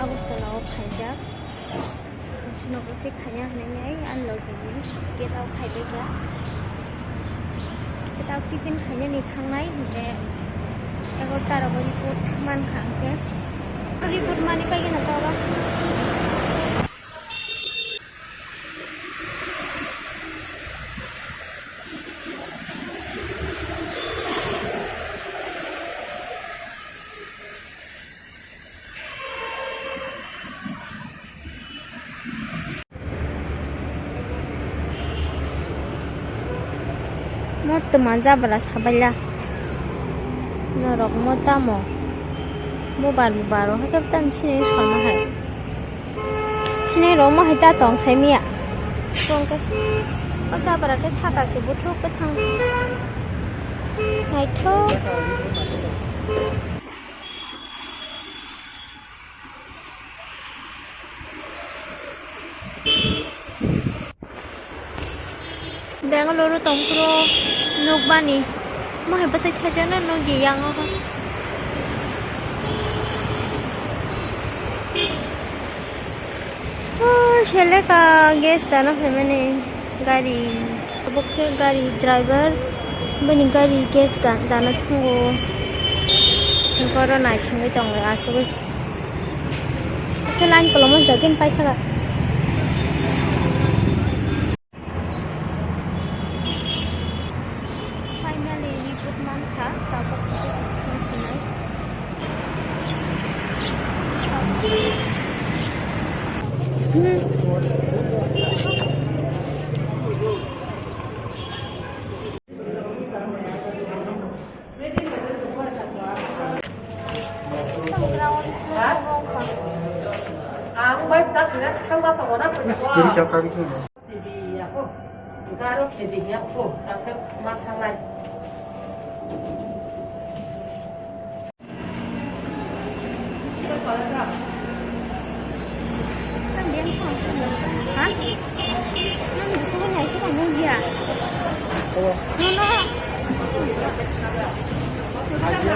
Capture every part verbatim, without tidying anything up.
Agartala o khaijak. Nogo khe khaina hinwi ang logi ni gate o khailaijak. Gate o tiffin khainani thangnai hinkhe egarota rogo report mankha hinkhe. Report mani paigwino toro. Mo twma jabra sabaila. Norok mo tamo. Bubar bubar o haikhe tamo sini sona hai. Sini rok mo hai ta tong sai miya. Tong khe o jabra khe saka se buthuk bwthang. Naithok. Bangalore o tongphuru nukbani. Mo hai bwtwi khaijano nukya yang o. Oh, seleka gas dana phaimani gari. Obo khe gari driver, bini gari gas ga-, dana thango. Chwng khe oro naisingwi tongo asugwi. Asa line kolomno jagin paithaga. Finally, report mankha, tabuk khe se thangsinai.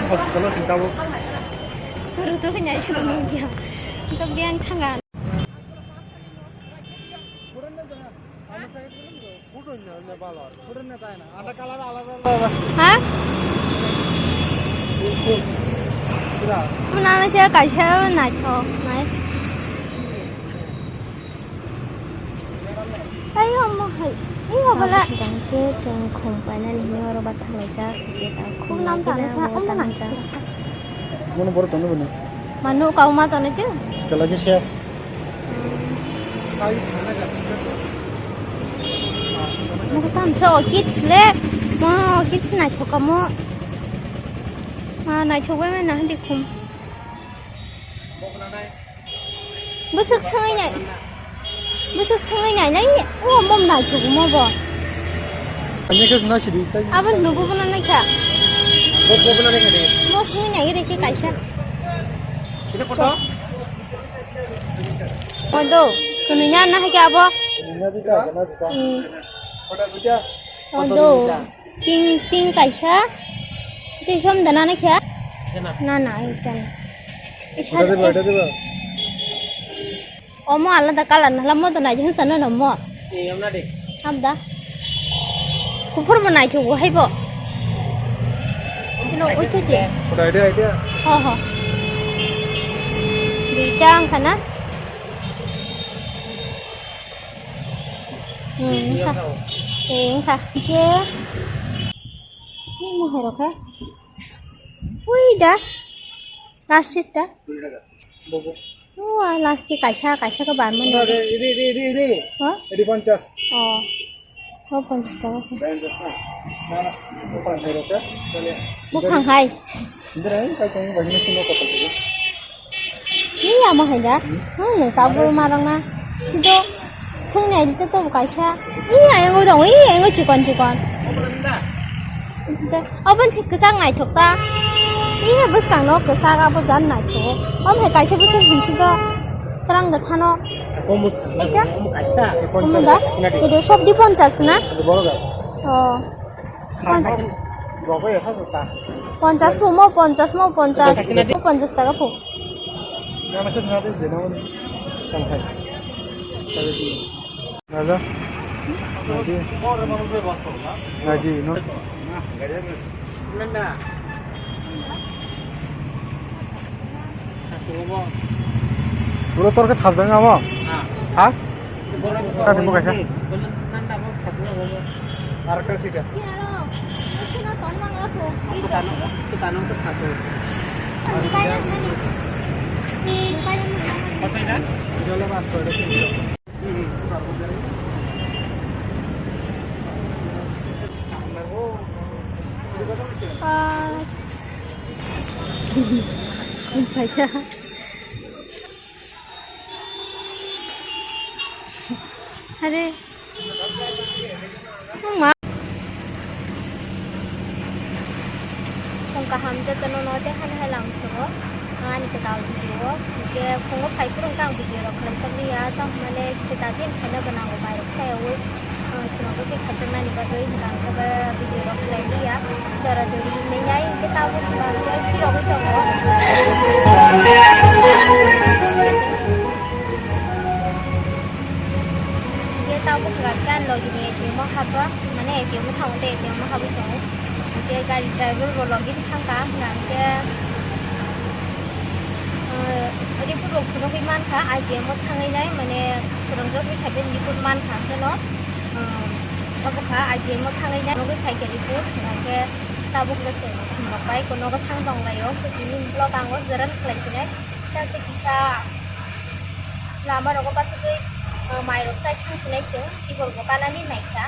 Hospital o sing tabuk. Kuru to hwnwi ai suru nung ya. To biyang thanga. Ha? Mwnana se kaisa naithok nai. Tei omo hai, ei obola. Abo swkang khe chwng khum painani hinwi oro bathang laijak. Khum nam sana sa, omo nang sana sa. Mono borok tongo bini. Manu kau ma tono chu. Kala khe se. Mo tam sa o kids le. Mo kids naithok kamo. Ma naithok bai ma na handi khum. Bwswk swngwi nai. Bwswk swngwi nai nai. O mom naithok mo bo. Ani khe sna sidi tai. Abo nubu bo na naikha. Bo bo bo na naikha de. Mo swngwi nai re khe kaisa. Ini foto. Ondo, kunu nya na hai khe abo. Ini dita, ini dita. Hmm. Foto dita. Ondo. Pink, pink kaisa. Tei som da nana khe? Nana, ekta. Eta diba, eta diba? Omo alada colour na, lamo da nai jeng sa nana mo. Abda. Kuphur bo naithok bo hai bo. Chino oi to je. Foto idea, idea. Ho, ho. Duita ang kana. Hmm, wngkha. Eh, wngkha. Hingke, sini mo hai rok khe. Ui da. Last seat da. Ua, last seat kaisa, kaisa khe bar mani. Ede, ede, ede, ede. Ha? Ede ponchas. Oh. Oh, ponchas taka. Ponchas na. Na, na. Buphang hai rok khe. Buphang hai. Indra, kai tong bai ni sino kota. Ni amo hai da? Hmm, nung tabur marang na. Sido. Sungni aidi to tobo kaisa. Ih, ayang o dong, ih, ayang o chikon chikon. Abon si kwchak naithok ta. Ih, bwskang no kwchak abo jan naithok. Om hai kaisa bwswk hinsi go. Chwrang da thano. Eka? Komo da? Kedo sob di ponchas na? Oh. Ponchas po mo, ponchas mo, ponchas. Mo ponchas taka po. Hello. Aji. Aji, no? Ulo tor khe thasdang amo? Ha? Ka thimbo kaisa. Paisa. Are. Wngma. Phung kaham jotono no tei hani hai lang sungo. Ani kwtal video o. Hwnkhe phungo phai phuru hwnkhe ang video rok khlaijak liya. Tamo hwnmale kisa dati wngkhaina bo nango bai rok sayawi. Swnamwi khe khaijaknani bagwi hwnkhe ang khe video rok khlai liya. Dora dori hinwi nai hwnkhe tabuk hwnkhe ang khe phirogwi tongo. Hwnkhe tabuk hwnkhe ang khe ani logini A T M o hapba, mane A T M o thango tei A T M o habwi tongo. Hwnkhe gari driver bo logini thangkha, hwnkhe ang khe, ah, report rok phunugwi mankha, I G M o thangwi nai, mane swrwngjakgwi kha bini report mankha, hwnkhe no. Obo kha I G M o thangwi nai, nugwi phaikha report, hwnkhe tabukno chwng rok bai nogo thang tonglaio, tini vlog ang o jora khlai sinai, tei kisa lama rogo bathagwi, ah, mai rok chai thang sinai chwng, tibol bo kanani naikha,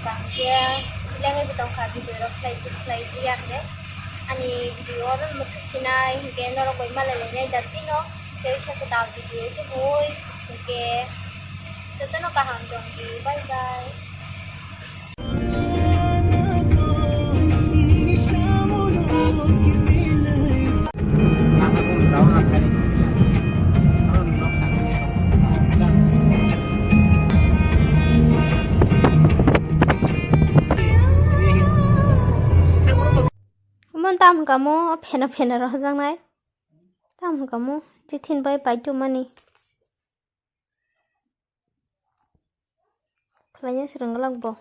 hwnkhe lengwi bo tongkha, video rok khlai khlai ya khe ani video oro mwthang sinai, hwnkhe norok bai malai lainai jatino. Tei sa kwtal video khe bui hwnkhe jotono kaham tong di. Bye bye. Omo tam hwnkha mo phena phena rwjaknai. Tam hwnkha mo, tithin bai pai tongmani. Khlaina swrwng glak bo.